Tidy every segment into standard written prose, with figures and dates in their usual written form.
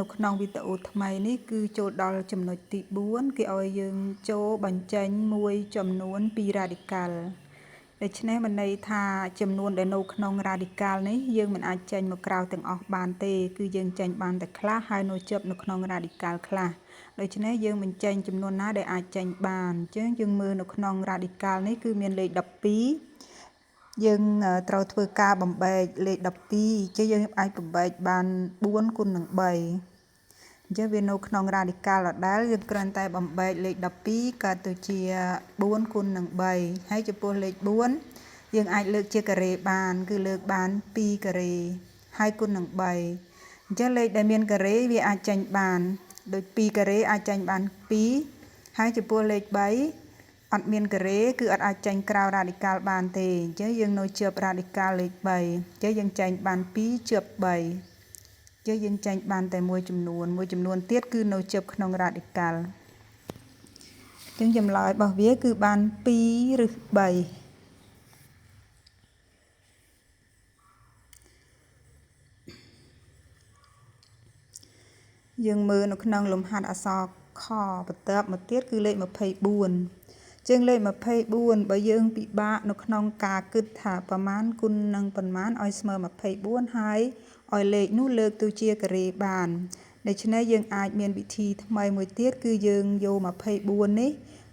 នៅក្នុងវីដេអូថ្មីនេះគឺចូលដល់ចំណុចទី4គេឲ្យយើងចូលបញ្ចេញមួយចំនួនពីរ៉ាឌីកាល់ដូច្នេះមានន័យថាចំនួនដែលនៅក្នុងរ៉ាឌីកាល់នេះយើងមិនអាចចេញមកក្រៅទាំងអស់បានទេគឺយើងចេញបានតែខ្លះហើយនៅជាប់នៅក្នុងរ៉ាឌីកាល់ខ្លះដូច្នេះយើងបញ្ចេញចំនួនណាដែលអាចចេញបានអញ្ចឹងយើងមើលនៅក្នុងរ៉ាឌីកាល់នេះគឺមានលេខ12យើងត្រូវធ្វើការបំបែកលេខ12ចឹងយើងអាចបំបែកបាន4គុណនឹង3អញ្ចឹងវានៅក្នុងរ៉ាឌីកាល់ដដែលយើងគ្រាន់តែបំបែកលេខ12កើតទៅជា4គុណនឹង3ហើយចំពោះលេខ4យើងអាចលើកជាការ៉េបានគឺលើកបាន2ការ៉េហើយគុណនឹង3អញ្ចឹងលេខដែលមានការ៉េវាអាចចេញបានដូច2ការ៉េអាចចេញបាន2ហើយចំពោះលេខ3អត់មានការ៉េគឺអត់អាចចេញក្រៅរ៉ាឌីកាល់បានទេអញ្ចឹងយើងនៅជាប់រ៉ាឌីកាល់លេខ3អញ្ចឹងយើងចេញបាន2ជាប់3ចឹងយើងចេញបានតែមួយចំនួនមួយចំនួនទៀតគឺនៅជាប់ក្នុងរ៉ាឌីកាល់ចឹងចម្លើយរបស់វាគឺបាន2ឬ3យើងមើលនៅក្នុងលំហាត់អក្សរខបន្ទាប់មកទៀតគឺលេខ24ជាងលេខ24បើយើងពិបាកនៅក្នុងការគិតថាប្រមាណគុណនឹងប៉ុន្មានឲ្យស្មើ24ហើយឲ្យលេខនោះលើកទៅជាការ៉េបានដូច្នេះយើងអាចមានវិធីថ្មីមួយទៀតគឺយើងយក24នេះ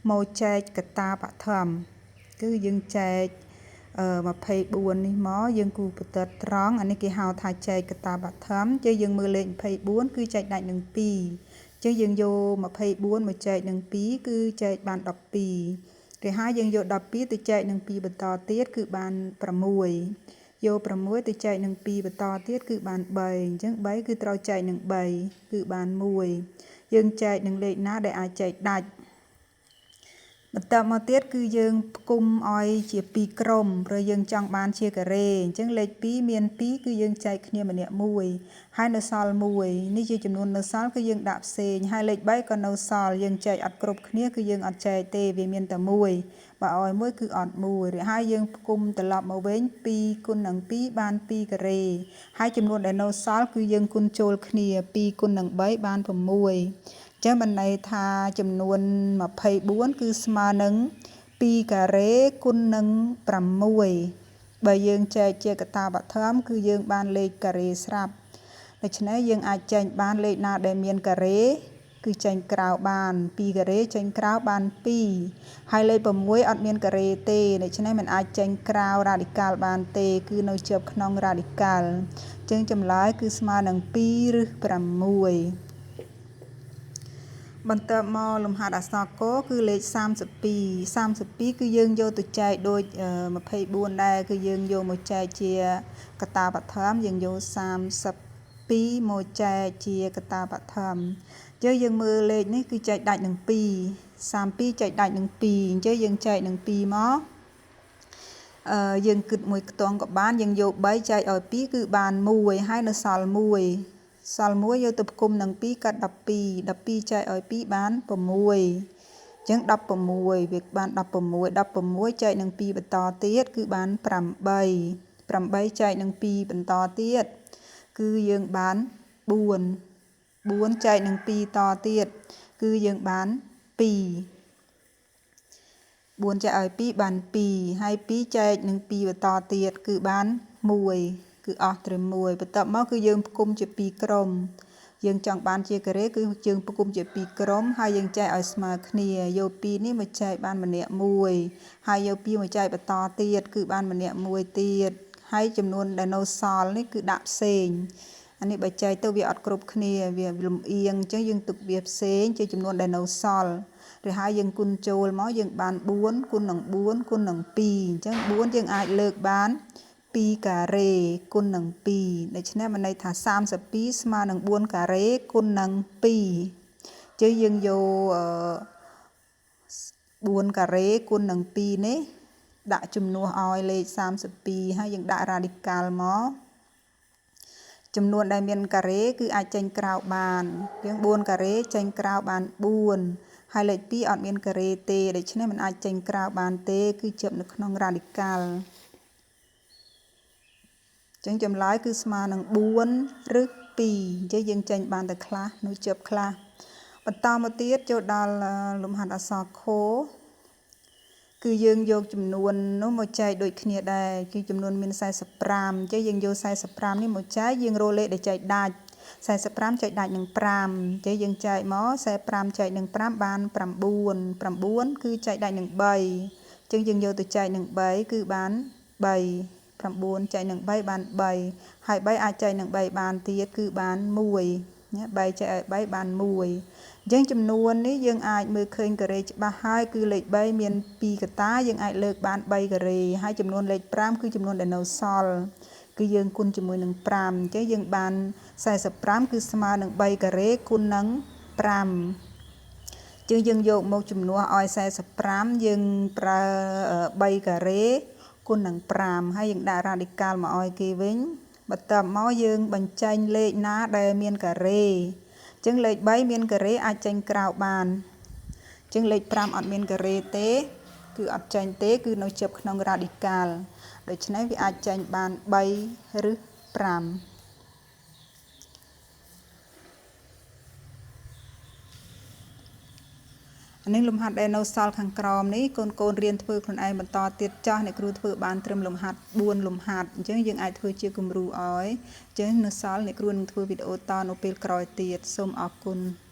មកចែកកតាបឋមគឺយើងចែក24នេះមកយើងគូបន្ទាត់ត្រង់អានេះគេហៅថាចែកកតាបឋមចឹងយើងមើលលេខ24គឺចែកដាច់នឹង2ចឹងយើងយក24មកចែកនឹង2គឺចែកបាន12គេហើយយើងយក12ទៅចែកនឹង2បន្តទៀតគឺបាន6យក6ទៅចែកនឹង2បន្តទៀតគឺបាន3អញ្ចឹង3គឺត្រូវចែកនឹង3គឺបាន1យើងចែកនឹងលេខណាដែលអាចចែកដាច់បន្ទាប់មកទៀតគឺយើងផ្គុំឲ្យជា2ក្រុមព្រោះយើងចង់បានជាការ៉េអញ្ចឹងលេខ2មាន2គឺយើងចែកគ្នាម្នាក់1ហើយនៅសល់1នេះជាចំនួននៅសល់គឺយើងដាក់ផ្សេងហើយលេខ3ក៏នៅសល់យើងចែកអត់គ្រប់គ្នាគឺយើងអត់ចែកទេវាមានតែ1បើឲ្យ1គឺអត់1ឬហើយយើងផ្គុំត្រឡប់មកវិញ2គុណនឹង2បាន2ការ៉េហើយចំនួនដែលនៅសល់គឺយើងគុណចូលគ្នា2គុណនឹង3បាន6ចឹងបានន័យថាចំនួន24គឺស្មើនឹង2ការ៉េគុណនឹង6បើយើងចែកជាកតាបឋមគឺយើងបានលេខការ៉េស្រាប់ដូច្នេះយើងអាចចែកបានលេខណាដែលមានការ៉េគឺចេញក្រៅបាន2ការ៉េចេញក្រៅបាន2ហើយលេខ6អត់មានការ៉េទេដូច្នេះមិនអាចចេញក្រៅរ៉ាឌីកាល់បានទេគឺនៅជាប់ក្នុងរ៉ាឌីកាល់ចឹងចម្លើយគឺស្មើនឹង2ឬ6បន្ទាប់មកលំហាត់អក្សរកគឺលេខ32 32គឺយើងយកទៅចែកដូច24ដែរគឺយើងយកមកចែកជាកតាបឋមយើងយក32មកចែកជាកតាបឋមអញ្ចឹងយើងមើលលេខនេះគឺចែកដាច់នឹង2 32ចែកដាច់នឹង2អញ្ចឹងយើងចែកនឹង2មកយើងគិតមួយខ្ទង់ក៏បានយើងយក3ចែកឲ្យ2គឺបាន1ហើយនៅសល់1សល់1យកទៅផ្គុំនឹង2កាត់12 12ចែកឲ្យ2បាន6អញ្ចឹង16វាបាន16 16ចែកនឹង2បន្តទៀតគឺបាន8 8ចែកនឹង2បន្តទៀតគឺយើងបាន4 4ចែកនឹង2តទៀតគឺយើងបាន2 4ចែកឲ្យ2បាន2ហើយ2ចែកនឹង2បន្តទៀតគឺបាន1គឺអស់ត្រឹម1បន្ទាប់មកគឺយើងផ្គុំជា2ក្រុមយើងចង់បានជាការ៉េគឺយើងផ្គុំជា2ក្រុមហើយយើងចែកឲ្យស្មើគ្នាយក2នេះមកចែកបានម្នាក់1ហើយយក2មកចែកបន្តទៀតគឺបានម្នាក់1ទៀតហើយចំនួនដែលនៅសល់នេះគឺដាក់ផ្សេងអានេះបើចែកទៅវាអត់គ្រប់គ្នាវាលំអៀងអញ្ចឹងយើងទុកវាផ្សេងជាចំនួនដែលនៅសល់ឬហើយយើងគុណចូលមកយើងបាន4គុណនឹង4គុណនឹង2អញ្ចឹង4យើងអាចលើកបាន2ការ៉េគុណនឹង2ដូច្នេះមានន័យថា32ស្មើនឹង4ការ៉េគុណនឹង2ចឹងយើងយក4ការ៉េគុណនឹង2នេះដាក់ជំនួសឲ្យលេខ32ហើយយើងដាក់រ៉ាឌីកាល់មកចំនួនដែលមានការ៉េគឺអាចចេញក្រៅបានយើង4ការ៉េចេញក្រៅបាន4ហើយលេខ2អត់មានការ៉េទេដូច្នេះមិនអាចចេញក្រៅបានទេគឺជាប់នៅក្នុងរ៉ាឌីកាល់ចឹងចម្លើយគឺស្មើនឹង4ឬ 2 អញ្ចឹងយើងចេញបានតែខ្លះ នៅជាប់ខ្លះ។ បន្តមកទៀត ចូលដល់លំហាត់អក្សរខ គឺយើងយកចំនួននោះមកចែកដូចគ្នាដែរ គឺចំនួនមាន 45 អញ្ចឹងយើងយក 45 នេះមកចែក យើងរកលេខដែលចែកដាច់ 45 ចែកដាច់នឹង 5 អញ្ចឹងយើងចែកមក 45 ចែកនឹង 5 បាន 9 9 គឺចែកដាច់នឹង 3 អញ្ចឹងយើងយកទៅចែកនឹង 3 គឺបាន 3 9 ចែកនឹង 3 បាន 3 ហើយ 3 អាចចែកនឹង 3 បានទៀត គឺបាន 1 ណា 3 ចែកឲ្យ 3 បាន 1។ អញ្ចឹងចំនួននេះយើងអាចមើលឃើញការ៉េច្បាស់ហើយ គឺលេខ 3 មាន 2 កតា យើងអាចលើកបាន 3 ការ៉េ ហើយចំនួនលេខ 5 គឺចំនួនដែលនៅសល់ គឺយើងគុណជាមួយនឹង 5 អញ្ចឹងយើងបាន 45 គឺស្មើនឹង 3 ការ៉េគុណនឹង 5 ជាងយើងយកមកជំនួសឲ្យ 45 យើងប្រើ 3 ការ៉េគុណនឹង 5 ហើយយើងដាក់រ៉ាឌីកាល់មកឲ្យគេវិញ។ បន្ទាប់មកយើងបញ្ចេញលេខណាដែលមានការ៉េ អញ្ចឹងលេខ 3 មានការ៉េអាចចេញក្រៅបាន អញ្ចឹងលេខ 5 អត់មានការ៉េទេ គឺអត់ចេញទេ គឺនៅជាប់ក្នុងរ៉ាឌីកាល់ ដូច្នេះវាអាចចេញបាន 3 ឬ 5។ អានេះលំហាត់ដែលនៅសល់ខាងក្រោមនេះ កូនកូនរៀនធ្វើខ្លួនឯងបន្តទៀត។ ចាស់អ្នកគ្រូធ្វើបានត្រឹមលំហាត់ 4 លំហាត់ អញ្ចឹងយើងអាចធ្វើជាគំរូឲ្យ អញ្ចឹងនៅសល់អ្នកគ្រូនឹងធ្វើវីដេអូតនៅពេលក្រោយទៀត។ សូមអរគុណ។